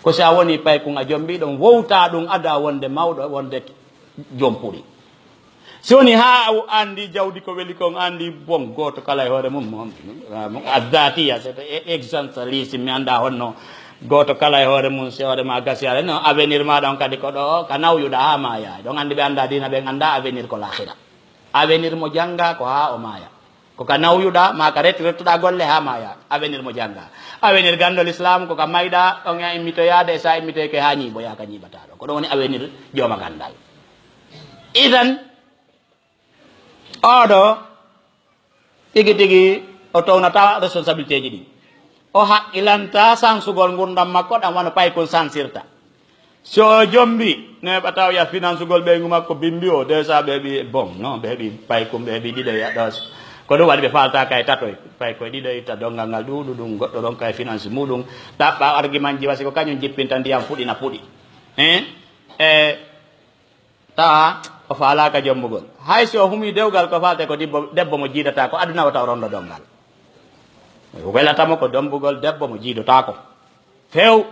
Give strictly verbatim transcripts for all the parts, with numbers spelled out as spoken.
Ko si a woni paykun a jombii ɗon, wowtaa ɗun ada wonde mawɗo, wonde jompuri. Si woni haa a anndi jawdi ko weli kon, anndi bon gooto kala e hoore mum, mo, mo, azzatiya, c'est existentialiste, mi anndaa honno gooto kala e hoore mum, si hoore ma gasi, ala, no, avenir ma ɗon kadi ko ɗo, ka nawyuɗaa haa maayaa. Ɗon anndi ɓe anndaa diina, ɓen anndaa avenir ko laakhira. Avenir mo janngaa ko haa o maaya. Ko ka nawyuɗaa, maa ka retraituɗaa golle haa maayaa. Avenir mo janngaa. Avenir ganndol Islaamu ko ka mayɗaa, on a immitoyaade, e sa immitoyke haa ñiiɓoyaa ka ñiiɓataa ɗon. Ko ɗon woni avenir jooma ganndal. Idan, oo ɗoo, tigi tigi, o townataa responsabilité ji ɗin. O haqqilantaa sansugol ngurndan makko ɗan wano paykun sansirta. Si o jombi, neeɓataa o yi'a finansugol ɓeyngu makko bimbi o, déjà ɓe heɓi, bon, non, ɓe heɓi paykun, ɓe heɓi ɗiɗo e ɗo. Ko ɗum waɗi ɓe faaltaa kay tatoy, paykoy ɗiɗo itta donngal ngal ɗuuɗu ɗum, goɗɗo ronka e finance muɗum, ɗaɓɓa argument ji wasi ko kañum jippinta ndiyam fuɗi na puɗi. Hein? E tawa o faalaaka jombugol. Hay si o humii dewgal ko faaltee ko debbo, debbo mo jiidataa ko aduna wota o rondo donngal. Welata mo ko dombugol debbo mo jiidotaako. Few.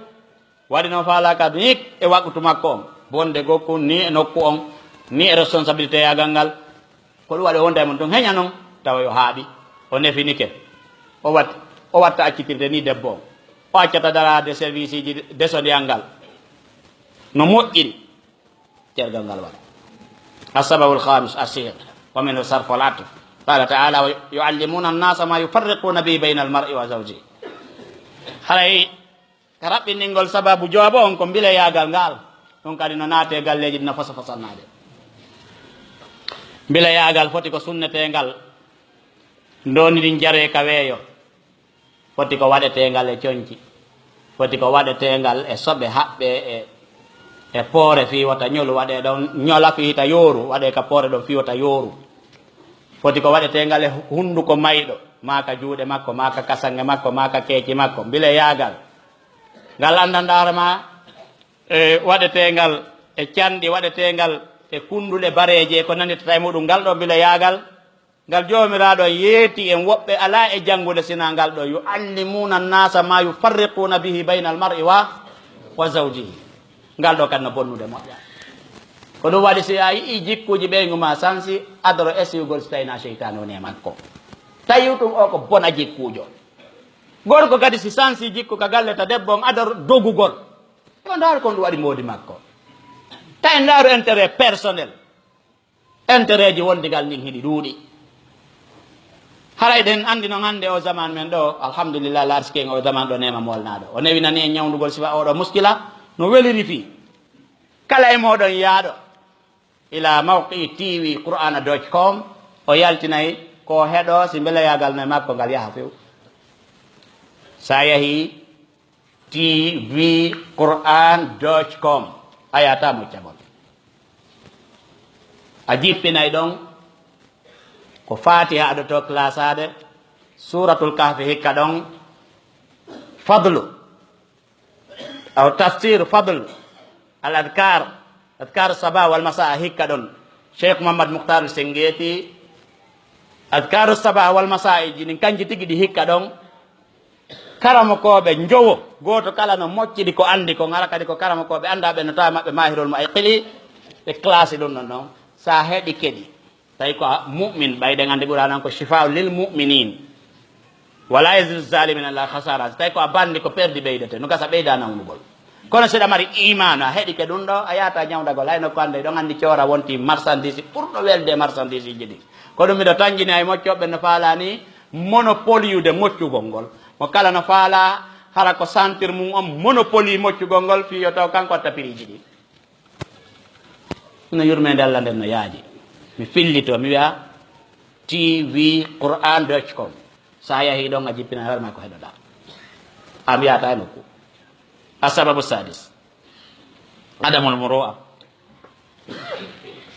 Waɗi noon faalaaka ni e waqutu makko on, bonde gokku, ni e nokku on, ni e responsabilité yaagal ngal. Ko ɗum waɗi o wonda e mon ɗum heña noon, tawa yo haaɓi, o nefinike. O wat-, o watta accitirde ni debbo on. O accata daraade service ji desodiyal ngal. No moƴƴiri, tergal ngal waɗa. السبب الخامس السحر، ومنه صرف العطف. قال تعالى: ويعلمون الناس ما يفرقون به بين المرء وزوجه. Haray ka raɓɓinɗingol sababu joobo on ko mbileyaagal ngal. Ɗum kadi no naatee galleeji ɗi no fosa fosannaade. Mbileyaagal foti ko sunneteengal, ndoni ɗin jaree ka weeyo. Foti ko waɗeteengal e conci. Foti ko waɗeteengal e soɓe haɓɓe e, e poore fii wota ñolu waɗee ɗon, ñola fii hita yooru, waɗee ka poore ɗon fii wota yooru. Foti ko waɗeteengal e hunnduko mayɗo, maa ka juuɗe makko, maa ka kasanŋe makko, maa ka keeci makko, mbileyaagal. Ngal anndanɗaa hoore maa, e, waɗeteengal e canɗi, waɗeteengal e kunndule bareeje e ko nandirta e muɗum, ngal ɗoo mbileyaagal, ngal Joomiraaɗo yeeti en woɓɓe alaa e janngude sinaa ngal ɗoo, يعلمون الناس ما يفرقون به بين المرء و، وزوجه. Ngal ɗoo kadi no bonnude moƴƴa. Ko ɗum waɗi si a yi'ii jikkuuji ɓeyngu maa sansi, adoro esiyugol si tawii naa seytaane woni e makko. Tawi ɗum o ko bona jikkuujo. Gorko kadi si sansi jikku ka galle ta debbo on adoro dogugol. Yo ndaaru kon ɗum waɗi moodi makko. Tawi ndaaru intérêt personnel. Intérêt ji wondigal ndin hiɗi ɗuuɗi. Haray ɗen anndi non hannde o zaman men ɗo, alhamdulillah, larsiken o zaman ɗo neema molnaaɗo. O newinani en ñawndugol sifa oɗo muskila no weliri fii. Kala e mooɗon yaaɗo ila mawqi T V Qur'ana dot com, o yaltinay ko heɗo si mbeleyaagal no e makko ngal yaha few. Sa yahi T V Qur'an dot com, a yaata moccagol. A jippinay ɗon ko Fatiha aɗo to classade, Suratul Kahfi hikka ɗon, fadlu, aw tafsir fadl, al adkar, adkar sabah wal masa hikka ɗon. Cheikh Muhammad Mukhtar Sengeti, adkar sabah wal masa ji ɗin kanji tigi ɗi hikka ɗon. Karamokooɓe njowo, gooto kala no mocciri ko anndi kon, hara kadi ko karamokooɓe anndaa ɓe no tawa maɓɓe maahirol mo ay qili, ɓe classe ɗum ɗon ɗon. Sa heɗi keɗi, tawi ko a mu'min, ɓay ɗen anndi Qur'aana on ko shifa'un lil mu'minin. Wala yazidu zalimina illa khasara. So tawi ko a bandi ko perdi ɓeydete, no gasa ɓeyda nawnugol. Kono si ɗa mari imaanu, a heɗike ɗum ɗo, a yaata ñawndagol, hay nokku hannde ɗon anndi coora wonti marchandise ɓurɗo welde e marchandise ji ɗin. Ko ɗum miɗo tanjini hay moccooɓe no faalani monopoliyude moccugol ngol. Mo kala no faala hara ko sentir mum on monopoli moccugol ngol, fii yo taw kanko watta piriji ɗin. No yurmeende Alla nden no yaaji. Mi fillito, mi wi'a T V Qur'an dot com. Sa yahi ɗon a jippina hoore ma ko heɗoɗaa. A wi'ata e nokku. As-sababu sadis. Adamul muru'a.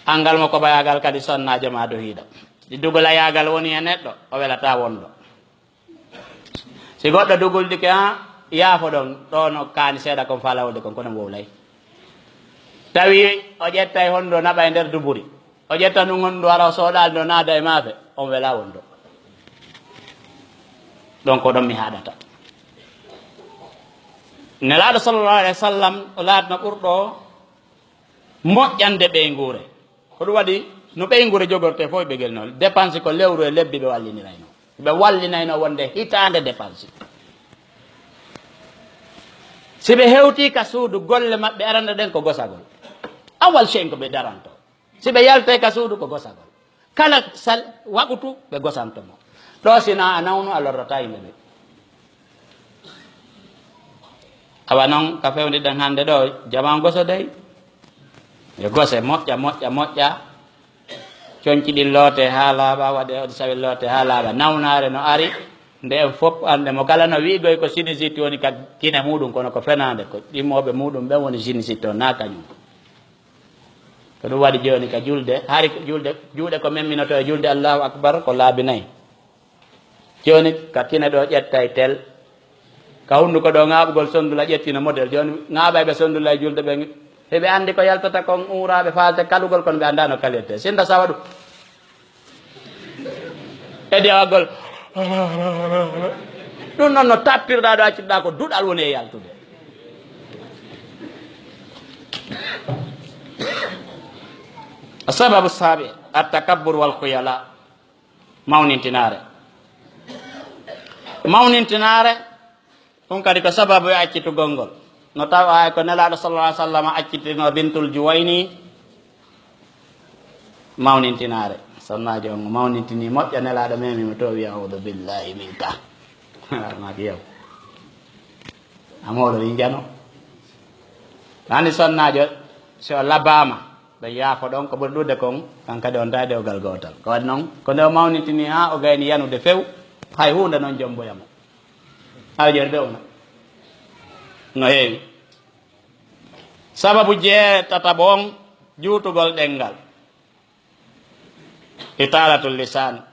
Angal mo ko bayaagal kadi sonnaajo ma dohiiɗo. Si dugolayaagal woni e neɗɗo, o welataa wondo. Si goɗɗo dugulɗike, haa yaafo ɗon, ɗo no kaani seeɗa kon faalaa wonde kon, kono wowlay. Tawi o ƴettay hondu o naɓa e nder duburi, o ƴetta ndun hondu hara o sooɗaali ndu o naada e maafe, on welaa wondo. Ɗon ko ɗon mi haɗata. Nelaaɗo sallallahu alayhi wa sallam o laatno ɓurɗo moƴƴande ɓeynguure. Ko ɗum waɗi no ɓeynguure jogortee fof e ɓeygel noon. Dépense ko lewru e lebbi ɓe walliniraynoo. Ɓe wallinayno wonde hitaande dépense. Si ɓe hewtii ka suudu, golle maɓɓe arande ɗen ko gosagol. Awwal shay'in ko ɓe daranto. Si ɓe yaltay ka suudu ko gosagol. Kala sal-, waqutu ɓe gosanto mo. Ɗoo si na a nawno a lorrataa yimɓe ɓe. Awa non ka fewndiɗen hannde ɗoo, jamaa goso dey. Yo gose moƴƴa, moƴƴa, moƴƴa. Conci ɗin loote haa laaɓa, waɗe on sawi loote haa laaɓa. Nawnaare no ari, nde en fof annde mo kala no wi'ugoy ko sinusite woni ka kine muuɗum, kono ko fenaande, ko ɗimmooɓe muuɗum ɓen woni sinusite on, naa kañum. Ko ɗum waɗi jooni ka julde, hari ko julde, juuɗe ko memminotoo e julde Allahu Akbar ko laabi nay. Jooni ka kine ɗoo ƴettay tel, ka hunnduko ɗoo ŋaaɓugol sondula ƴettino model. Jooni ŋaaɓayɓe sondula e julde ɓen, hiɓe anndi ko yaltata kon uuraaɓe faalte kalugol, kono ɓe anndaa no kalirtee. Sinda sawa ɗum. E dewagol. Ɗum noon no tappirɗaa ɗoo, accirɗaa ko duɗal woni e yaltude. Sababu saabi, at-takabbur wal khuyala. Mawnintinaare. Mawnintinaare, ɗum kadi ko sababu e accitugol ngol. No tawa ay ko Nelaaɗo sallallahu alaihi wasallam accitino Bintul Juwayni mawnintinaare. Sonnaajo on mawnintini moƴƴa, Nelaaɗo memi mo to wi, "A'udhu billahi minka." Maaki yow. A moolo wi njano. Ani sonnaajo, si o labaama, ɓe yaafo ɗon ko ɓuri ɗuuɗde kon, kan kadi on tawi dewgal gootal. Ko waɗi non, ko nde o mawnintini haa o gayni yanude few, hay huunde non jomboya mo. Hay jerde ona. No heewi. Sababu jeetataɓo on, juutugol ɗenngal. Italatul lisan.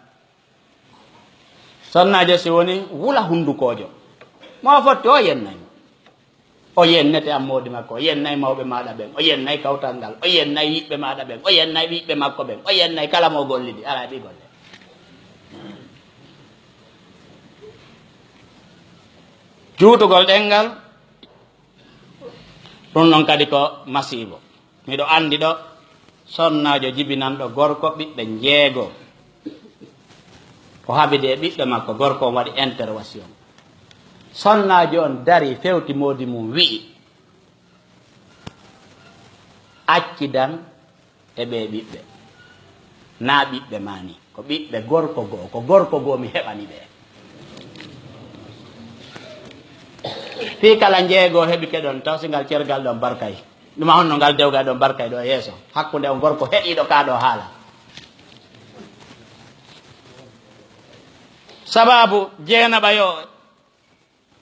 Sonnaajo si woni wula hunndukoojo, mo fotti o yennay mo. O yennete an moodi makko, o yennay mawɓe maaɗa ɓen, o yennay kawtal ngal, o yennay yiɓɓe maaɗa ɓen, o yennay ɓiɓɓe makko ɓen, o yennay kala mo gollidi, alaa ɓii golle. Juutugol ɗenngal, ɗum non kadi ko masiibo. Miɗo anndi ɗo sonnaajo jibinanɗo gorko ɓiɓɓe njeego. O habidi e ɓiɓɓe makko, gorko on waɗi intervention. Sonnaajo on darii, fewti moodi mum, wi'i, "Accidan e ɓee ɓiɓɓe, naa ɓiɓɓe maa ni, ko ɓiɓɓe gorko goo, ko gorko goo mi heɓani ɓe." Fii kala njeego heɓike ɗon, taw si ngal cergal ɗon barkay. Ɗuma honno ngal dewgal ɗon barkay ɗo e yeeso, hakkunde on gorko heɗiiɗo kaa ɗoo haala. Sababu jeenaɓa yo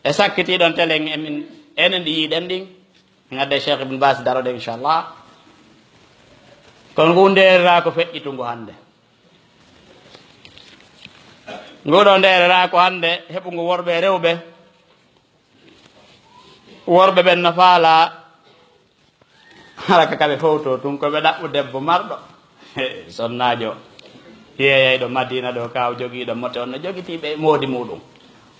e sakkitiiɗon telen, emin, enen ɗi yiiɗen ɗin, min adde Cheikh Ibn Bas daroɗen, inchallah. Kono ngu ndeerira ko feƴƴitungu hannde. Nguɗo ndeerira ko hannde heɓungu worɓe e rewɓe. Worɓe ɓen no faalaa hara ka kaɓe fowtoo tun, ko ɓe ɗaɓɓu debbo marɗo. Sonnaajo yeeyayɗo Madiina ɗo, ka o jogiiɗo mote on no jogitii ɓe moodi muuɗum.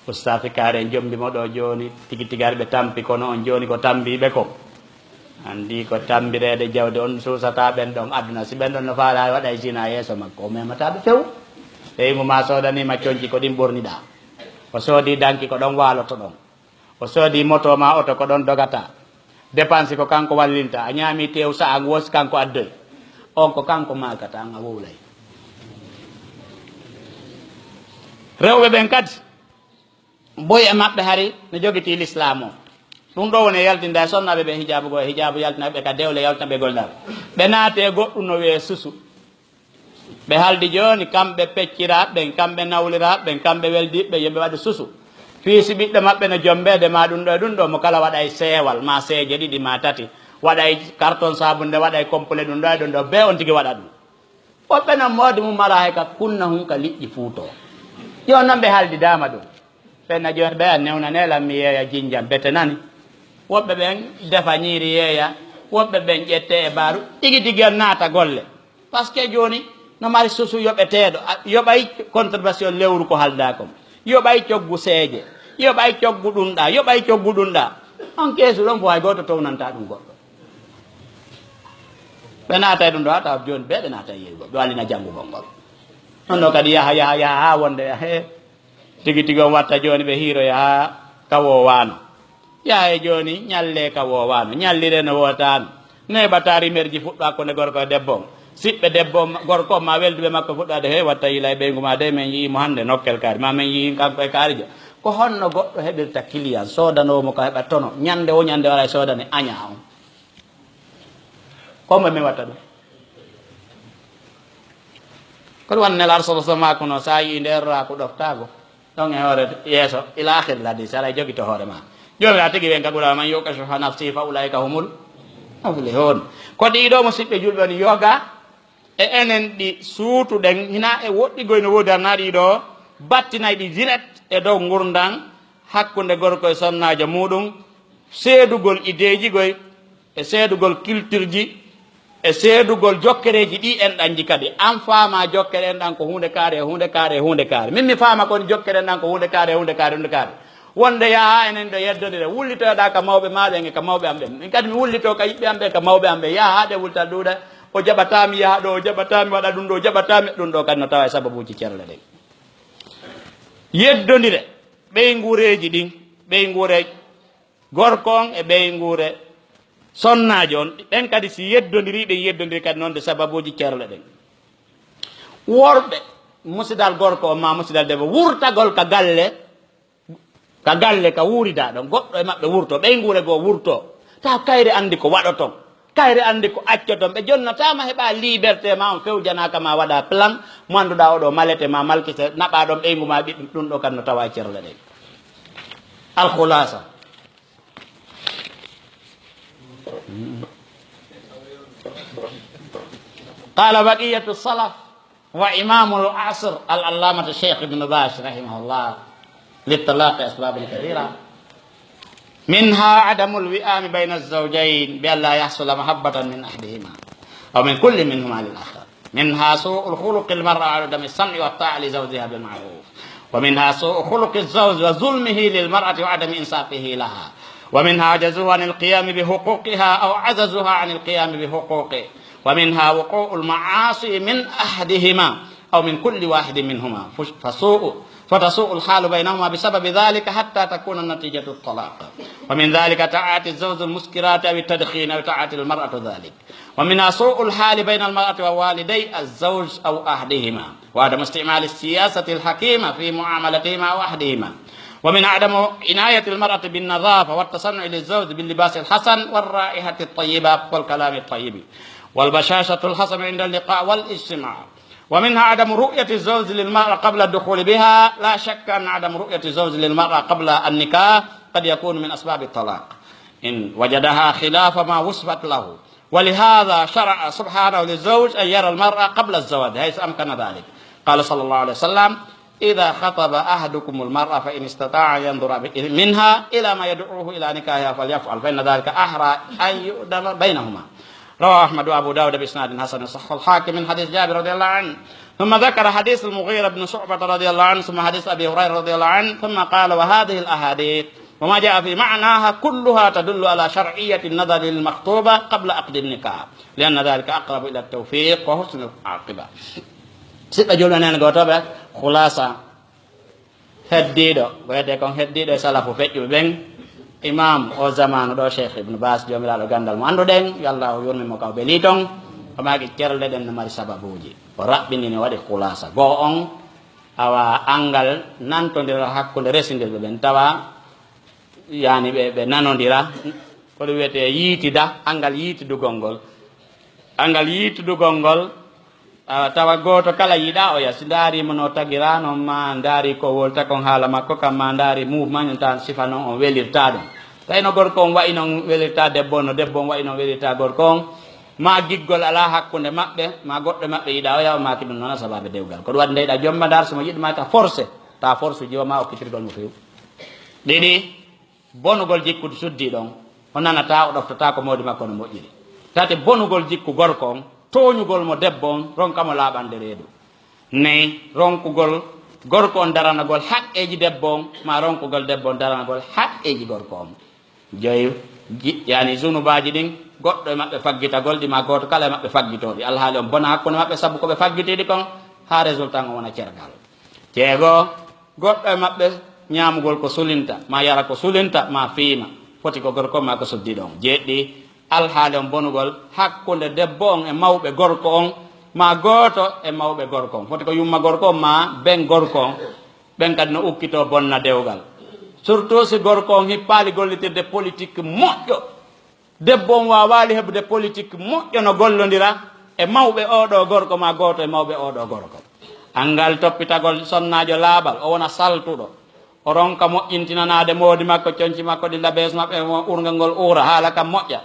Ustaasi Kaari en jombi mo ɗo jooni, tigi tigi ari ɓe tampi, kono on jooni ko tambiiɓe ko. Anndi ko tambireede jawdi on suusataa ɓen ɗon aduna. Si ɓen ɗon no faalaa waɗay zina yeeso makko, o memataa ɓe few. Ɓe wi'i mo, "Ma soodanii ma conci ko ɗin ɓorniɗaa." O soodii danki ko ɗon waaloto ɗon. O soodii moto maa oto ko ɗon dogata. Dépense ko kanko wallinta. A ñaami teew sa'a ngu wosi kanko addoy. On ko kanko maakata an a wowlay. Rewɓe ɓen kadi, boy e maɓɓe hari no jogitii lislaam o. Ɗum ɗo woni e yaltinda e sonnaaɓe ɓe hijaabu goo e hijaabu yaltina ɓe ka dewle yaltina ɓe gollal. Ɓe naatee goɗɗum no wiyee susu. Ɓe haldi jooni, kamɓe pecciraaɓe ɓen, kamɓe nawliraaɓe ɓen, kamɓe weldiiɓe ɓen, yo ɓe waɗu susu. Fii si ɓiɗɗo maɓɓe no jombeede ma ɗum ɗo e ɗum ɗo, mo kala waɗay seewal, ma seeje ɗiɗi, ma tati, waɗay karton saabunde, waɗay kompule ɗum ɗo e ɗum ɗo, bee on tigi waɗa ɗum. Woɓɓe non moodi mum mara hay ka kunna hun ka liƴƴi fuutoo. Yo non ɓe haldidaama ɗum. Ɓen na jooni ɓe a newnanee lan mi yeeya jinjam bete nani. Woɓɓe ɓen defa ñiiri yeeya, woɓɓe ɓen ƴettee e baaru, tigi tigi on naata golle. Parce que jooni no mari susu yoɓeteeɗo, a, yoɓay contribution lewru ko haldaa kon, yoɓay coggu seeje, yoɓay coggu ɗum ɗaa, yoɓay coggu ɗum ɗaa. On keesu ɗon fof hay gooto townantaa ɗum goɗɗo. Ɓe naatay ɗum ɗo, haa tawa jooni ɓe, ɓe naatay yeewi goɗɗo, ɓe wallina janngugol ngol. Non ɗo kadi yaha, yaha, yaha, haa wonde, he, tigi tigi on watta jooni ɓe hiiroya haa ka woowaano. Yaha e jooni, ñallee ka woowaano, ñalliree no wootaano. Neeɓataa rimerji fuɗɗo hakkunde gorko e debbo on. Siɓɓe debbo on, gorko on maa welduɓe makko fuɗɗaade, "Hey, watta yila e ɓeyngu maa de, men yi'ii mo hannde nokkel kaari, maa men yi'ii kanko e kaari ja." Ko honno goɗɗo heɓirta kiliyan, soodanoo mo ka heɓa tono, ñande wo ñande wara e soodane añaa on? Ko mo men watta ɗum? Ko ɗum woni Nelaaɗo sallallahu alaihi wasallam ko no, "So a yi'ii nde erraa ko ɗoftaago." Ɗon e hoore yeeso, ila akhiril hadis, aɗa jogito hoore ma. Joomiraaɗo tigi wen ka Qur'aan, "Man yuqa shuhha nafsihi fa ulaika humul muflihun." Ko ɗii ɗoo musiɓɓe julɓe on yoga e enen ɗi suutuɗen, hinaa e woɗɗi goy no woodi, arnaa ɗii ɗoo battinay ɗi direct e dow ngurndan hakkunde gorko e sonnaajo muuɗum, seedugol ideeji goy, e seedugol culture ji, e seedugol jokkereeji ɗi enɗanji kadi. An faamaa jokkere enɗan ko huunde kaare, e huunde kaare, e huunde kaare. Min mi faama kon jokkere enɗan ko huunde kaare, e huunde kaare, huunde kaare. Wonde yaha enen ɗo yeddondire, wullitoyoɗaa ka mawɓe maa ɓen e ka mawɓe am ɓen. Min kadi mi wullitoo ka yiɓɓe am ɓen, ka mawɓe am ɓen. Yaha haa ɗe wulta ɗuuɗa, o jaɓataa mi yaha ɗo, o jaɓataa mi waɗa ɗum ɗo, o jaɓataa mi ɗum ɗo, kadi no tawa e sababuuji cerle ɗen. Yeddondire, ɓeynguureeji ɗin, ɓeynguure gorko on e ɓeynguure sonnaajo on, ɓen kadi si yeddondirii, ɓen yeddondiri kadi non de sababuuji cerle ɗen. Worɓe, musidal gorko on maa musidal debbo, wurtagol ka galle, ka galle ka wuuridaa ɗon, goɗɗo e maɓɓe wurtoo, ɓeynguure goo wurtoo, taw kayre anndi ko waɗoton, kayre anndi ko accoton, ɓe jonnotaama heɓa liberté ma on, fewjanaaka ma waɗa plan, mo annduɗaa oo ɗoo malete ma malkite, naɓaa ɗon ɓeyngu ma ɓiɗɗo, ɗum ɗoo kadi no tawa e cerle ɗen. Alkhulasa. قال بقية السلف وإمام العصر العلامة الشيخ ابن باز رحمه الله للطلاق أسباب كثيرة، منها عدم الوئام بين الزوجين بأن لا يحصل محبة من أحدهما أو من كل منهما للآخر. منها سوء الخلق المرأة وعدم السمع والطاعة لزوجها بالمعروف، ومنها سوء خلق الزوج وظلمه للمرأة وعدم إنصافه لها، ومنها عجزه عن القيام بحقوقها أو عجزها عن القيام بحقوقه، ومنها وقوع المعاصي من أحدهما أو من كل واحد منهما، فسوء، فتسوء الحال بينهما بسبب ذلك حتى تكون النتيجة الطلاق. ومن ذلك تعاطي الزوج المسكرات أو التدخين أو تعاطي المرأة ذلك. ومنها سوء الحال بين المرأة ووالدي الزوج أو أحدهما، وعدم استعمال السياسة الحكيمة في معاملتهما أو أحدهما، ومن عدم عناية المرأة بالنظافة والتصنع للزوج باللباس الحسن والرائحة الطيبة والكلام الطيب والبشاشة الحسنة عند اللقاء والاجتماع، ومنها عدم رؤية الزوج للمرأة قبل الدخول بها. لا شك أن عدم رؤية الزوج للمرأة قبل النكاح قد يكون من أسباب الطلاق إن وجدها خلاف ما وصفت له. ولهذا شرع سبحانه للزوج أن يرى المرأة قبل الزواج حيث أمكن ذلك. قال صلى الله عليه وسلم: "إذا خطب أحدكم المرأة فإن استطاع أن ينظر منها إلى ما يدعوه إلى نكاحها فليفعل، فإن ذلك أحرى أن يؤدم بينهما." رواه أحمد وأبو داود بإسناد حسن، صححه الحاكم، من حديث جابر رضي الله عنه. ثم ذكر حديث المغيرة بن شعبة رضي الله عنه، ثم حديث أبي هريرة رضي الله عنه، ثم قال: "وهذه الأحاديث وما جاء في معناها كلها تدل على شرعية النظر للمخطوبة قبل عقد النكاح، لأن ذلك أقرب إلى التوفيق وحسن العاقبة." Siɗɗo julɓe nene gootooɓe, khulasa heddiiɗo, ko wiyetee kon heddiiɗo e salafu feƴƴuɓe ɓen, imam o zamanu ɗo, Cheikh Ibn Bas, joomiraaɗo ganndal mo annduɗen, yo Allahu yurmin mo ka o belii ton, o maaki cerle ɗen no mari sababuuji. O raɓɓindini, o waɗi khulasa. Goo on, awa, anngal nantondiral hakkunde resindirɓe ɓen, tawa yani ɓe, ɓe nanondira, ko ɗum wiyetee yiitida, anngal yiitidugol ngol. Anngal yiitidugol ngol, a, tawa gooto kala yiɗaa oya, si ndaari mo no tagiraa non, ma ndaari ko wolta kon haala makko kan, ma ndaari mouvement on, tan sifa non on welirtaa ɗum. Tawi no gorko on wa'i non welirtaa debbo on, no debbo on wa'i non welirtaa gorko on, ma giggol alaa hakkunde maɓɓe, ma goɗɗo maɓɓe yiɗaa oya, o maaki ɗum noon a sabaabe dewgal. Ko ɗum waɗi ndeyɗaa jomma ndaar, so mo yiɗi ma ka forcé, ta force jiwo ma okkitirgol mo few. Ɗiɗi, bonugol jikku suddii ɗon, o nanataa, o ɗoftataa ko moodi makko no moƴƴiri. Tati, bonugol jikku gorko on, tooñugol mo debbo on, ronka mo laaɓande reedu. Nayi, ronkugol gorko on daranagol haqqeeji debbo on, maa ronkugol debbo on daranagol haqqeeji gorko on. Joyi, ji-, yani zunubaaji ɗin, goɗɗo e maɓɓe faggitagol ɗi, maa gooto kala e maɓɓe faggitoo ɗi. Alhaali on bona hakkunde maɓɓe sabu ko ɓe faggitiiɗi kon, haa résultat on wona cergal. Jeego, goɗɗo e maɓɓe ñaamugol ko sulinta, maa yara ko sulinta, maa fiima. Foti ko gorko maa ko suddiiɗo on. Jeeɗiɗi, alhaali on bonugol hakkunde debbo on e mawɓe gorko on, maa gooto e mawɓe gorko on. Foti ko yumma gorko on, maa ben gorko on. Ɓen kadi no ukkitoo bonna dewgal. Surtout si gorko on hippaali gollitirde politique moƴƴo. Debbo on waawaali heɓude politique moƴƴo no gollondira e mawɓe oo ɗoo gorko maa gooto e mawɓe oo ɗoo gorko. Anngal toppitagol sonnaajo laaɓal, o wona saltuɗo. O ronka moƴƴintinanaade moodi makko, conci makko ɗi labees maɓɓe, mo urngal ngol uura, haala kan moƴƴa.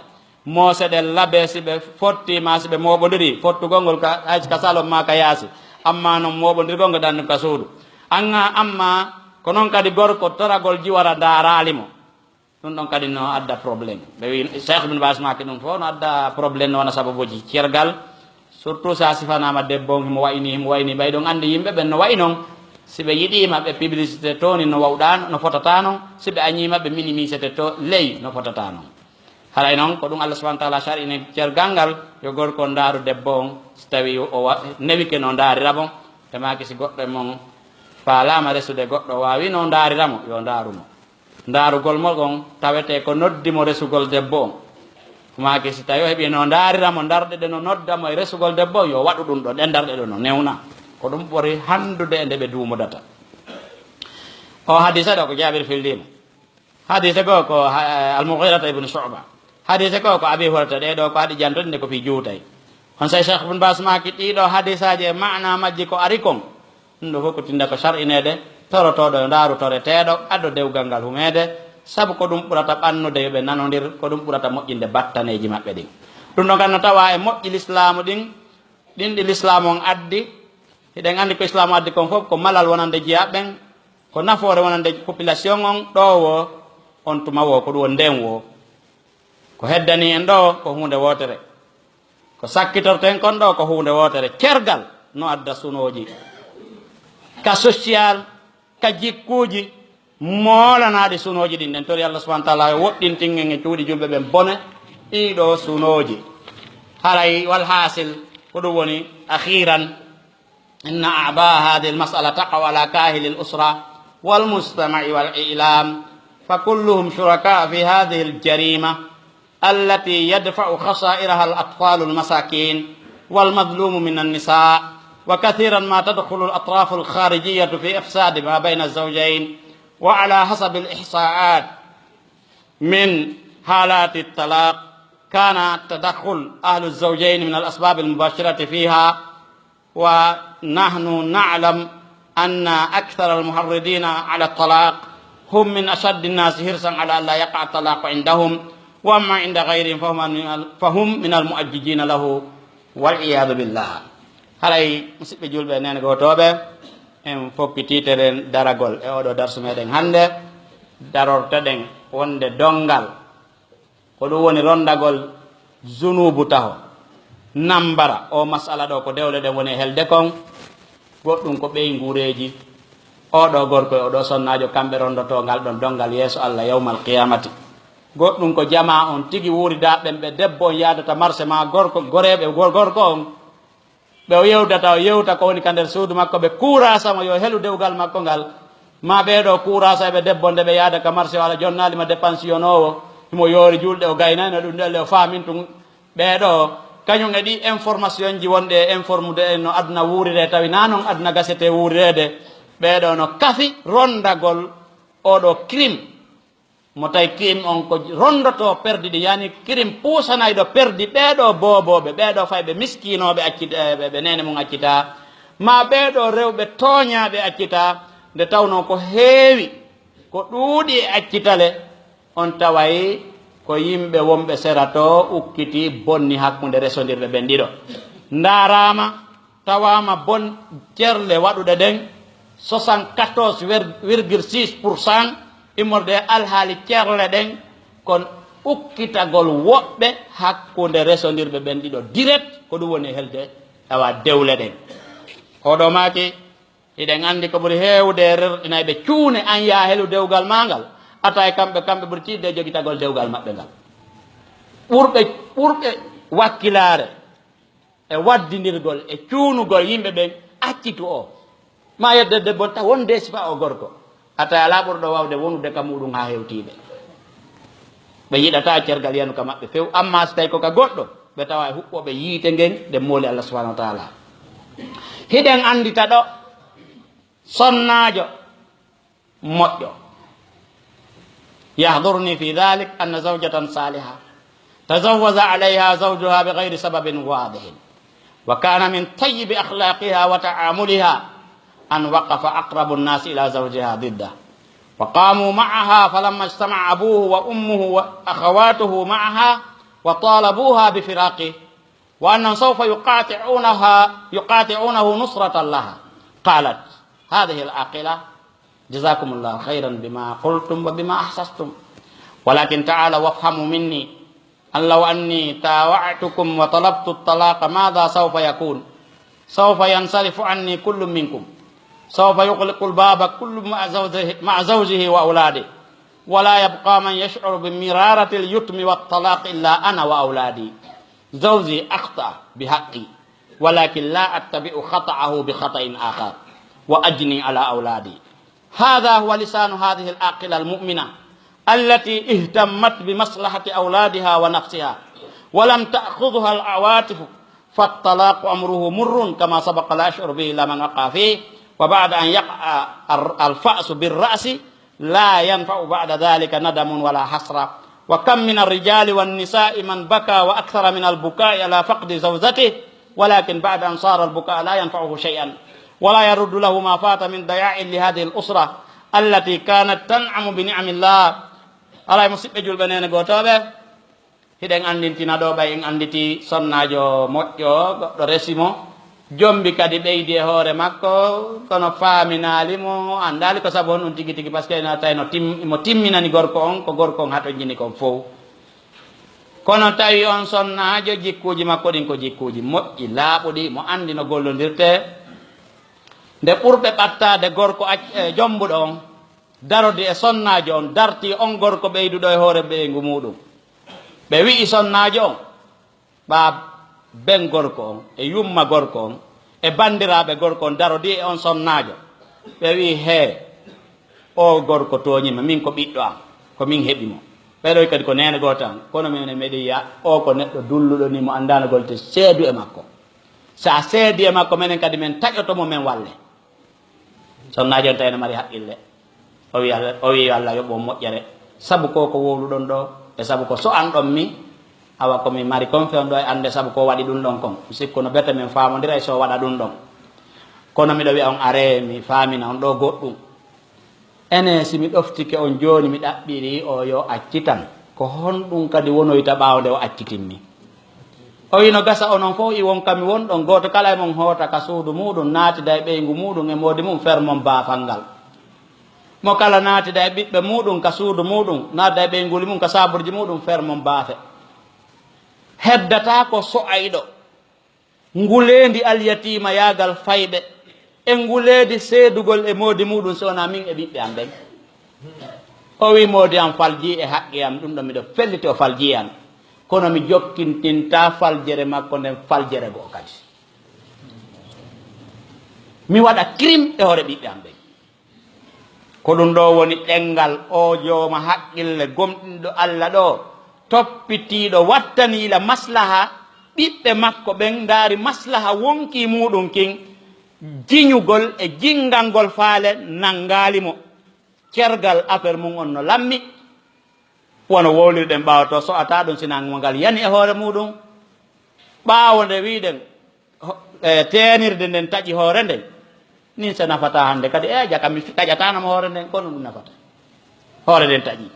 Moose ɗen labee si ɓe fotti maa si ɓe mooɓondirii, fottugol ngol ka, hay ka salon maa ka yaasi. Ammaa non mooɓondirgol ngol ɗan ka suudu. Angaa, ammaa ko non kadi gorko toragol jiwara ndaaraali mo. Ɗun ɗon kadi no adda problème. Ɓe wi, Cheikh Ibn Baz maaki ɗun fof no adda problème, no wona sababuuji cergal. Surtout si a sifanaama debbo on, himo wayi nii, himo wayi nii. Ɓay ɗon anndi yimɓe ɓen no wayi non. Si ɓe yiɗiima, ɓe publicité to ni no wawɗaa, no fotataa non. Si ɓe añiima, ɓe minimisete to ley no fotataa non. Haray non, ko ɗun Allah subhanahu wa ta'ala shar'ini cergal ngal, yo gorko on ndaaru debbo on, si tawii o wa-, newike no ndaarira mo. E maaki si goɗɗo e mon faalaama resude goɗɗo, o waawii no ndaarira mo, yo ndaaru mo. Ndaarugol mo ngon tawetee ko noddi mo resugol debbo on. Ko maaki si tawii o heɓii no ndaarira mo, ndarɗe ɗe no nodda mo e resugol debbo on, yo waɗu ɗun ɗon, ɗen ndarɗe ɗon no newna. Ko ɗun ɓuri hanndude e nde ɓe duumodata. O hadiisa ɗoo ko Jaabir fillii mo. Hadiise goo ko, ha, Al-Mughirata ibn Shu'ba. Hadiise goo ko Abi Hurayrata, ɗee ɗoo ko haɗi jantude nde ko fii juutay. Onsay Cheikh Ibn Baz maaki ɗii ɗoo hadiisaaji e maanaa majji ko ari kon. Ɗun ɗoo fof ko tinda ko shar'ineede, torotooɗo yo ndaaru toreteeɗo, ado dewgal ngal humeede, sabu ko ɗun ɓurata ɓannude yo ɓe nanondir, ko ɗun ɓurata moƴƴinde battaneeji maɓɓe ɗin. Ɗun ɗon kan no tawaa e moƴƴi Lislaamu ɗin, ɗin ɗi Lislaamu on addi. Hiɗen anndi ko Islaamu addi kon fof ko malal wonande jiyaaɓe ɓen, ko nafoore wonande population on, ɗoo woo, on tuma woo, ko ɗun woni nden woo. Ko heddanii en ɗoo ko huunde wootere. Ko sakkitorten kon ɗoo ko huunde wootere. Cergal no adda sunooji. Ka social, ka jikkuuji, moolanaaɗi sunooji ɗin. Ɗen tori Allah subhanahu wa ta'ala yo woɗɗintin en e cuuɗi julɓe ɓen bone ɗii ɗoo sunooji. Haray wal haasil, ko ɗun woni akhiran, inna a'baa hadhihi al-mas'ala taqa'u ala kahili al-usra wal mujtama'i wal i'lam, fa kulluhum shuraka fi hadhihi al-jarima. التي يدفع خسائرها الأطفال المساكين والمظلوم من النساء، وكثيرا ما تدخل الأطراف الخارجية في إفساد ما بين الزوجين. وعلى حسب الإحصاءات من حالات الطلاق كان تدخل أهل الزوجين من الأسباب المباشرة فيها، ونحن نعلم أن أكثر المحرضين على الطلاق هم من أشد الناس حرصا على أن لا يقع الطلاق عندهم، وأما عند غيرهم فهم من ال-، فهم من المؤججين له، والعياذ بالله. Haray, musiɓɓe julɓe e neene gootooɓe, en fokkitiiteren daragol e oo ɗoo darsu meɗen hannde, darorteɗen wonde donngal. Ko ɗun woni ronndagol junuubu taho. Nambara, oo mas'ala ɗoo ko dewle ɗen woni e helde kon. Goɗɗun ko ɓeynguureeji. Oo ɗoo gorko e oo ɗoo sonnaajo, kamɓe ronndotoo ngal ɗon donngal yeeso Allah yawmal qiyaamati. Goɗɗun ko jamaa on tigi wuuridaaɓe ɓen, ɓe debbo on yaadata marse maa gorko, goreeɓe gor-, gorko on. Ɓe o yewtata, o yewta ko woni ka nder suudu makko, ɓe kuuraasa mo yo helu dewgal makko ngal. Maa ɓee ɗoo kuuraasa ɓe debbo nde ɓe yaada ka marché, walla jonnaali ma dépense yonoowo, himo yoori juulɗe, o gaynayno ɗun ɗelle, o faamin tun. Ɓee ɗoo, kañun e ɗii information ji wonɗi e informude en no aduna wuurire, tawi naa non aduna gasetee wuurireede. Ɓee ɗoo no kafi ronndagol oo ɗoo crime. Mo tawi kirim on ko ronndotoo perdi ɗi, yani kirim puusanayɗo perdi ɓee ɗoo boobooɓe, ɓee ɗoo fay ɓe miskiinooɓe accit-, eh, ɓe, ɓe neene mun accitaa, maa ɓee ɗoo rewɓe tooñaaɓe accitaa, nde tawnoo ko heewi, ko ɗuuɗi e accitale, on taway ko yimɓe wonɓe sera too ukkiti bonni hakkunde resondirɓe ɓen ɗiɗo. Ndaaraama, tawaama bon cerle waɗuɗe ɗen, soixante-quatorze virgule six pour cent immorde e alhaali cerle ɗen, kon ukkitagol woɓɓe hakkunde resondirɓe ɓen ɗiɗo direct, ko ɗun woni e helde awa dewle ɗen. Oɗo maaki, hiɗen anndi ko ɓuri heewde e rerɗinayɓe cuune an yaa helu dewgal maa ngal, Ata e kamɓe, kamɓe ɓuri tiiɗde e jogitagol dewgal maɓɓe ngal. Ɓurɓe, ɓurɓe wakkilaare e waddindirgol e cuunugol yimɓe ɓen, accitu o. Ma yedde debbo taw wonde sifa o gorko. Ata alaa ɓurɗo waawde wonude ka muɗum haa hewtiiɓe. Ɓe yiɗataa cergal yanu ka maɓɓe few, amma si tawi ko ka goɗɗo, ɓe tawa e huɓɓooɓe yiite ngen, ɗe mooli Allah subhanahu wa taala. Hiɗen anndita ɗo, sonnaajo moƴƴo. يحضرني في ذلك أن زوجة صالحة تزوج عليها زوجها بغير سبب واضح، وكان من طيب أخلاقها وتعاملها أن وقف أقرب الناس إلى زوجها ضده، وقاموا معها، فلما اجتمع أبوه وأمه وأخواته معها وطالبوها بفراقه، وأنهم سوف يقاطعونها، يقاطعونه نصرة لها. قالت هذه العاقلة: جزاكم الله خيرا بما قلتم وبما أحسستم، ولكن تعالوا وافهموا مني أن لو أني طاوعتكم وطلبت الطلاق ماذا سوف يكون؟ سوف ينصرف عني كل منكم، سوف يغلق الباب كل مع زوجه، مع زوجه وأولاده، ولا يبقى من يشعر بمرارة اليتم والطلاق إلا أنا وأولادي. زوجي أخطأ بحقي، ولكن لا أتبع خطأه بخطأ آخر، وأجني على أولادي. هذا هو لسان هذه العاقلة المؤمنة التي اهتمت بمصلحة أولادها ونفسها، ولم تأخذها العواطف، فالطلاق أمره مر كما سبق لا يشعر به إلا من وقع فيه، وبعد أن يقع الفأس بالرأس لا ينفع بعد ذلك ندم ولا حسرة. وكم من الرجال والنساء من بكى وأكثر من البكاء على فقد زوجته، ولكن بعد أن صار البكاء لا ينفعه شيئا، ولا يرد له ما فات من ضياع لهذه الأسرة التي كانت تنعم بنعم الله. Alaa, musiɓɓe julɓe, neene gootooɓe, hiɗen anndintina ɗoo, ɓay en annditi sonnaajo moƴƴo, goɗɗo resi mo, jombi kadi ɓeydi e hoore makko, kono faaminaali mo, anndaali ko sabu honɗum tigi tigi, parce que ina tawi no tim-, mo timminani gorko on, ko gorko on hatonjini kon fow. Kono tawi on sonnaajo, jikkuuji makko ɗin ko jikkuuji moƴƴi, laaɓuɗi, mo anndi no gollondirtee. Nde ɓurɓe ɓattaade gorko ac-, e jombuɗo on, darodi e sonnaajo on, dartii on gorko ɓeyduɗo e hoore ɓeyngu muuɗum. Ɓe wi'i sonnaajo on, ɓaa ben gorko on, e yumma gorko on, e banndiraaɓe gorko on, darodii e on sonnaajo. Ɓe wi'i, "Hee, oo gorko tooñii ma, min ko ɓiɗɗo am, ko min heɓi mo. Ɓee ɗoo kadi ko neene gooto am, kono minen meɗen yi'a, oo ko neɗɗo dulluɗo nii, mo anndaano golle, seedu e makko. Si a seedii e makko, menen kadi men taƴoto mo, men walle." Sonnaajo on tawi no mari haqqille. O wi'i Allah, o wi'i yo Allah yoɓu on moƴƴere. Sabu ko ko wowluɗon ɗoo, e sabu ko so'anɗon mi, awa ko mi mari kon fewndo e annde sabu ko waɗi ɗum ɗon kon. Mi sikku no bete men faamondiray si o waɗa ɗum ɗon. Kono miɗo wi'a on, aree mi faamina on ɗoo goɗɗum. Enee, si mi ɗoftike on jooni, mi ɗaɓɓirii o yo accitan, ko honɗum kadi wonoyta ɓaawo nde o accitin mi? O wi'i, no gasa onon fof iwon ka mi wonɗon, gooto kala e mon hoota ka suudu muuɗum, naatida e ɓeyngu muuɗum e moodi mum fermon baafal ngal. Mo kala naatida e ɓiɓɓe muuɗum ka suudu muuɗum, naatida e ɓeynguuli mum ka saaburji muuɗum, fermon baafe. Heddataa ko so'ayɗo. Nguleendi alyatiima yaagal fayɓe, e nguleendi seedugol e moodi muuɗum, si wonaa min e ɓiɓɓe am ɓen. O wi'i, moodi am faljii e haqqe am, ɗum ɗon miɗo felliti o faljii e an. Kono mi jokkintintaa faljere makko nden faljere go'o kadi. Mi waɗa kirim e hoore ɓiɓɓe am ɓen. Ko ɗum ɗoo woni ɗenngal oo jooma haqqille gomɗinɗo Alla ɗoo, toppitiiɗo, wattani ila maslaha ɓiɓɓe makko ɓen, ndaari maslaha wonkii muuɗum kin, jiñugol e jinngangol faale nanngaali mo. Cergal affaire mum on no lammi, wano wowlirɗen ɓaawo to, so'ataa ɗum si nanngo ngal yani e hoore muuɗum. Ɓaawo nde wi'ɗen, ho-, e, teenirde nden taƴi hoore nden, nin se nafataa hannde kadi, e, jaka mi fi-, taƴataano mo hoore nden, kono ɗum nafataa. Hoore nden taƴi.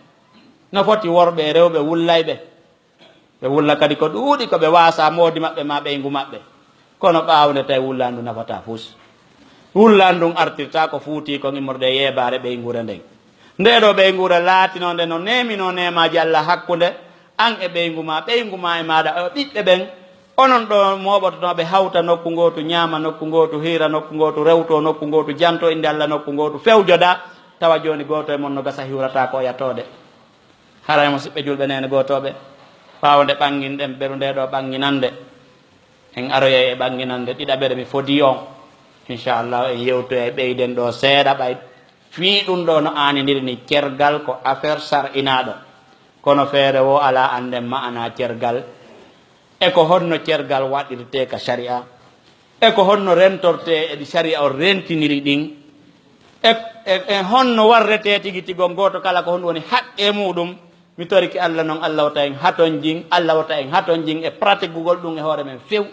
No foti worɓe e rewɓe wullayɓe. Ɓe wulla kadi ko ɗuuɗi ko ɓe waasaa moodi maɓɓe maa ɓeyngu maɓɓe. Kono ɓaawo nde tawi wullaandu nafataa fus. Wullaandu ndun artirtaa ko fuutii kon immorde e yeebaare ɓeynguure nden. Ndee ɗoo ɓeynguure laatinoo nde no neeminoo neemaaji Alla hakkunde an e ɓeyngu maa, ɓeyngu maa e maaɗa, e ɓiɓɓe ɓen. Onon ɗoo mooɓotonooɓe hawta nokku ngootu, ñaama nokku ngootu, hiira nokku ngootu, rewtoo nokku ngootu, jantoo innde Alla nokku ngootu, fewjodaa. Tawa jooni gooto e mon no gasa hiwrataa ko o yatoode. Haray, musiɓɓe julɓe, neene gootooɓe, ɓaawo nde ɓannginɗen beru ndee ɗoo ɓannginannde, en aroyay e ɓannginannde ɗiɗaɓere, mi fodii on. Inchallahu, en yewtoyay, ɓeyden ɗoo seeɗa ɓay. Fii ɗun ɗoo no aanindiri ni, cergal ko affaire sar'inaaɗo. Kono feere woo alaa annden ma'anaa cergal. E ko honno cergal waɗirtee ka sari'a? E ko honno rentortee e ɗi sari'a on rentiniri ɗin? E, e, e honno warretee tigi tigi on gooto kala ko honɗum woni haqqee muuɗum? Mi torike Alla non, Alla wota en hatonjin, Alla wota en hatonjin e pratigugol ɗum e hoore men few.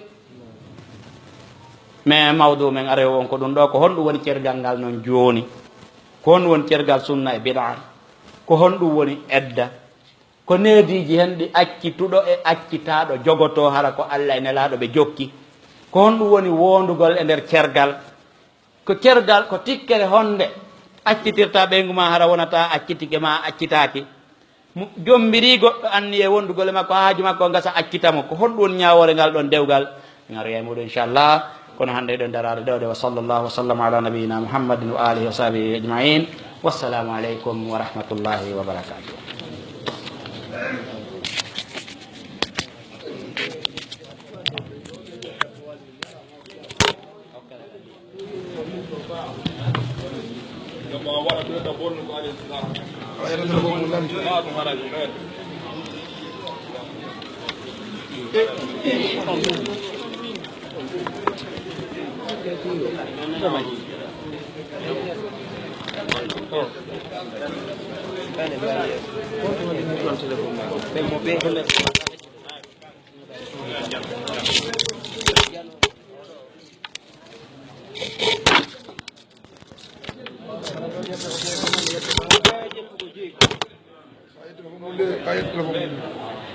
Mais mawduu men arewo on ko ɗum ɗoo, ko honɗum woni cergal ngal non jooni? Ko honɗum woni cergal sunna e bid'a? Ko honɗum woni edda? Ko neediiji hen ɗi accituɗo e accitaaɗo jogotoo, hara ko Alla e Nelaaɗo ɓe jokki. Ko honɗum woni woondugol e nder cergal? Ko cergal, ko tikkere honde accitirta ɓeyngu ma, hara wonata accitike ma accitaaki? Mo jombirii goɗɗo anniye wondugol e makko, haa haaju makko on gasa, accita mo. Ko honɗum woni ñaawoore ngal ɗon dewgal? En aroyay e muuɗum, inchallah. Kono hannde eɗen daraade ɗoo de. Wa sallallahu wa sallam ala nabiyyina Muhammadin wa alihi wa sahbihi ajma'in. Wassalamu aleykum wa rahmatullahi wa barakatuh.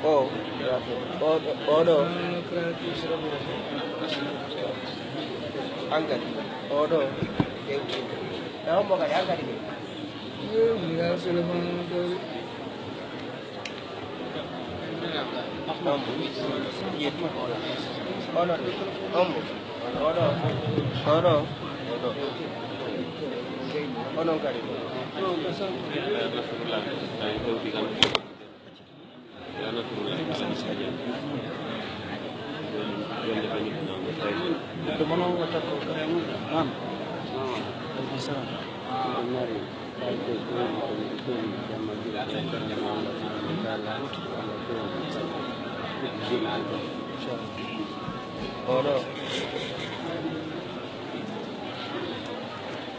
O, o, o ɗo. Hankadi. O ɗo. Na hombo kadi hankadi de. Onon, onon, onon kadi.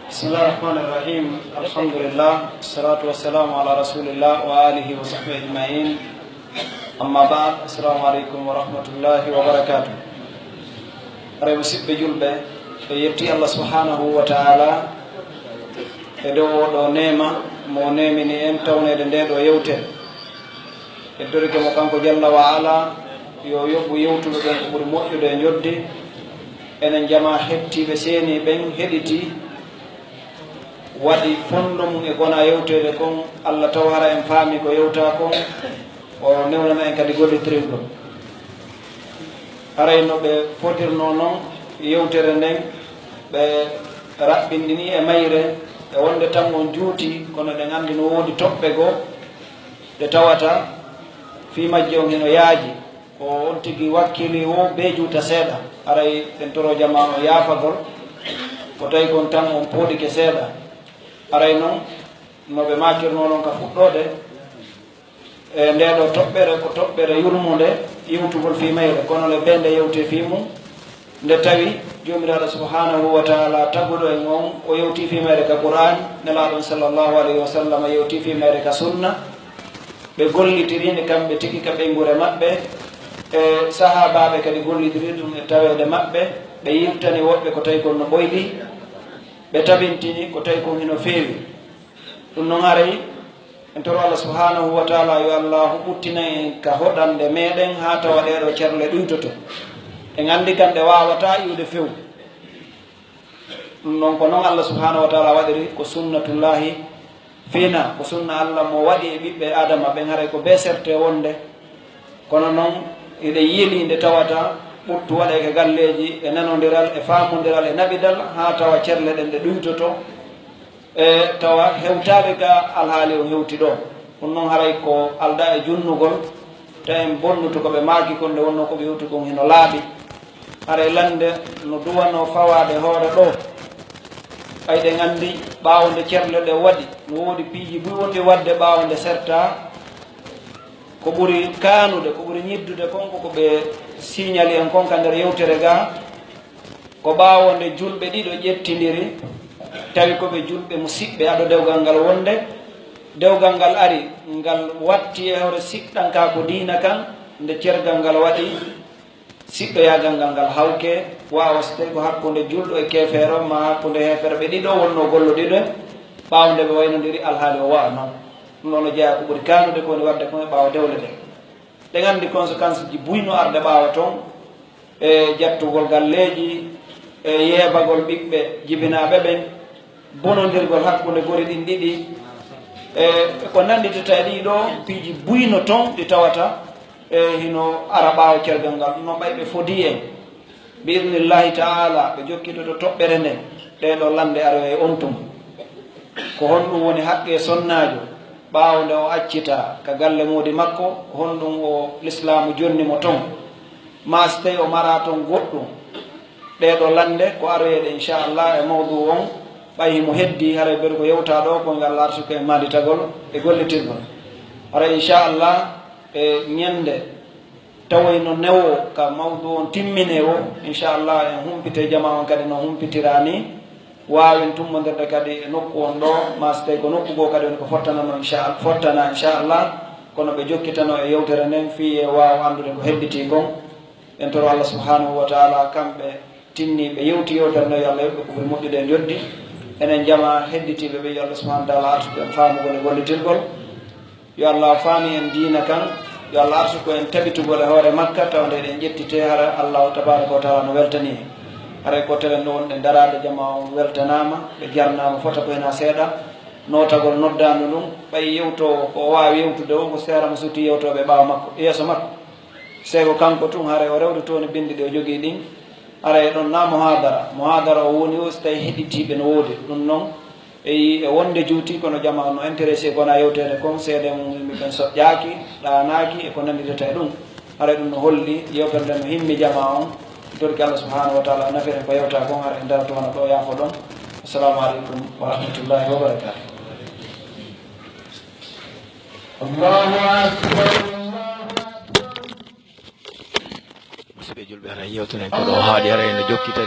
بسم الله الرحمن الرحيم. الحمد لله، والصلاة والسلام على رسول الله وآله وصحبه أجمعين. أما بعد، السلام عليكم ورحمة الله وبركاته. Haray, musiɓɓe julɓe, en yetti Allah subhanahu wa ta'ala e dow oo ɗoo neema mo o neemini en tawneede ndee ɗoo yewtere. En torike mo kanko jalla wa ala, yo o yoɓu yewtuɓe ɓen ko ɓuri moƴƴude e njoɓdi. Enen jamaa heɓtiiɓe seenii ɓen heɗitii, waɗi fondo mum e gona yewteede kon, Allah taw hara en faami ko yewtaa kon, o newnana en kadi gollitiringol. Haray no ɓe fotirnoo non yewtere nden, ɓe raɓɓinɗini e mayre, e wonde tan on juuti, kono eɗen anndi no woodi toɓɓe goo ɗe tawata fii majje on hino yaaji. Ko on tigi wakkili wo bee juuta seeɗa. Haray en toro jamaa on yaafagol, ko tawi kon tan on pooɗike seeɗa. Haray non, no ɓe maakirnoo non ka fuɗɗoode, e ndee ɗoo toɓɓere ko toɓɓere yurmunde, yewtugol fii mayre, kono le bee nde yewtee fii mum, nde tawi Joomiraaɗo subhaanahu wa ta'ala taguɗo en on, o yewtii fii mayre ka Qur'aan, Nelaaɗo on sallallahu alayhi wa sallam yewtii fii mayre ka sunna, ɓe gollitiri nde kamɓe tigi ka ɓeynguure maɓɓe, e sahaabaaɓe kadi gollitiri ɗum e taweede maɓɓe, ɓe yiltani woɓɓe ko tawi kon no ɓoyɗi, ɓe tabintini ko tawi kon hino feewi. Ɗum non haray, en toro Allah subhaanahu wa ta'ala yo Allaahu ɓuttina en ka hoɗande meɗen haa tawa ɗee ɗoo cerle ɗuytoto. En anndi kan ɗe waawataa iwde few. Ɗum non ko non Allah subhaanahu wa ta'ala waɗiri, ko sunnatullaahi fiina, ko sunna Allah mo waɗi e ɓiɓɓe Aadama ɓen, haray ko bee serte wonde. Kono non, hiɗen yiilii nde tawata ɓuttu waɗay ka galleeji e nanondiral, e faamondiral, e naɓidal, haa tawa cerle ɗen ɗe ɗuytoto. E tawa hewtaali ka alhaali on hewti ɗoo. Ɗun non haray ko aldaa e junnugol, ta en bonnutu ko ɓe maaki kon nde wonnoo ko ɓe hewti kon hino laaɓi. Haray lannde no duwanoo fawaade hoore ɗoo. Ɓay ɗen anndi ɓaawo nde cerle ɗen waɗi, no woodi piiji buy wonɗi waɗde ɓaawo nde sertaa. Ko ɓuri kaanude, ko ɓuri ñiddude kon, ko ko ɓe siñali en kon ka nder yewtere gaa. Ko ɓaawo nde julɓe ɗiɗo ƴettindiri, tawi ko ɓe julɓe musiɓɓe ado dewgal ngal wonde, dewgal ngal ari, ngal watti e hoore siɗɗankaaku diina kan, nde cergal ngal waɗi, siɗɗoyaagal ngal, ngal hawke, waawa so tawi ko hakkunde julɗo e keefeero, maa hakkunde heeferɓe ɗiɗo wonnoo gollodirde, ɓaawo nde ɓe waynondiri alhaali o wa'a non. Ɗun ɗon no jeyaa ko ɓuri kaanude ko woni waɗde kon e ɓaawo dewle ɗen. Ɗen anndi conséquence ji buy no arde ɓaawo ton, e jattugol galleeji, e yeebagol ɓiɓɓe jibinaaɓe ɓen, bonondirgol hakkunde gori ɗin ɗiɗi, e ko nannditata e ɗii ɗoo piiji buy no ton ɗi tawata, e hino ara ɓaawo cergal ngal. Ɗun non ɓay ɓe fodii en. Bi idnillahi ta'ala, ɓe jokkitoto toɓɓere nden, ɗee ɗoo lannde aroye on tun. Ko honɗun woni haqqee sonnaajo ɓaawo nde o accitaa ka galle moodi makko? Ko honɗun o Lislaamu jonni mo ton? Maa si tawii o maraa ton goɗɗun? Ɗee ɗoo lannde ko aroyeeɗe, inchallah, e mawduu on, ɓay himo heddii, haray ɓe ko yewtaa ɗoo, ko yo Allah arsuku en maanditagol e gollitirgol. Haray, inchallah, e ñannde tawoyno newoo ka mawduu on timminee woo, inchallah, en humpitay jamaa on kadi no humpitiraa nii. Waawen tummbondirde kadi e nokku on ɗoo, maa si tawii ko nokku goo kadi woni ko fottananoo, inchallah, fottanaa, inchallah, kono ɓe jokkitanoo e yewtere nden fii e waawa anndude ko hebbitii kon. En toro Allah subhanahu wa ta'ala, kamɓe tinniiɓe yewti yewtere nden, yo Allah yoɓ ɓe ko ɓuri moƴƴude e njoddi. Enen jamaa hedditiiɓe ɓe, yo Allah subhanahu wa ta'ala arsuku en faamugol e gollitirgol. Yo Allah faami en diina kan. Yo Allah arsuku en tabitugol e hoore makka, tawa nde eɗen ƴettitee, hara Allahu tabaraka wa ta'ala no weltanii en. Haray ko telen ɗo wonɗen daraade, jamaa on weltanaama, ɓe jarnaama fota ko hinaa seeɗa. Nootagol noddaandu ndun, ɓay yewtoowo ko o waawi yewtude o, ko seera mo sutii yewtooɓe ɓaawo makko, yeeso makko. Sey ko kanko tun, haray o rewdoto ni binndi ɗi o jogii ɗin. Haray ɗon na muhaadara. Muhaadara o woni o, si tawii heɗitiiɓe no woodi. Ɗun non, e yi-, e wonde juuti, kono jamaa on no intéressé ko na yewtere kon, seede mum yimɓe ɓen soƴƴaaki, ɗaanaaki, e ko nannditata e ɗun. Haray ɗun no holli yewtere nden no himmi jamaa on. Torki Allah subhanahu wa ta'ala nafere ko yewta kon, haray en darato wona ɗo, yaafo ɗon. Assalamu aleykum wa rahmatullahi wa barakatuh. Allahu akbar, Allahu akbar. Musidɓe julɓe, haray yewtere ko ɗo haaɗi, haray no jokkitani.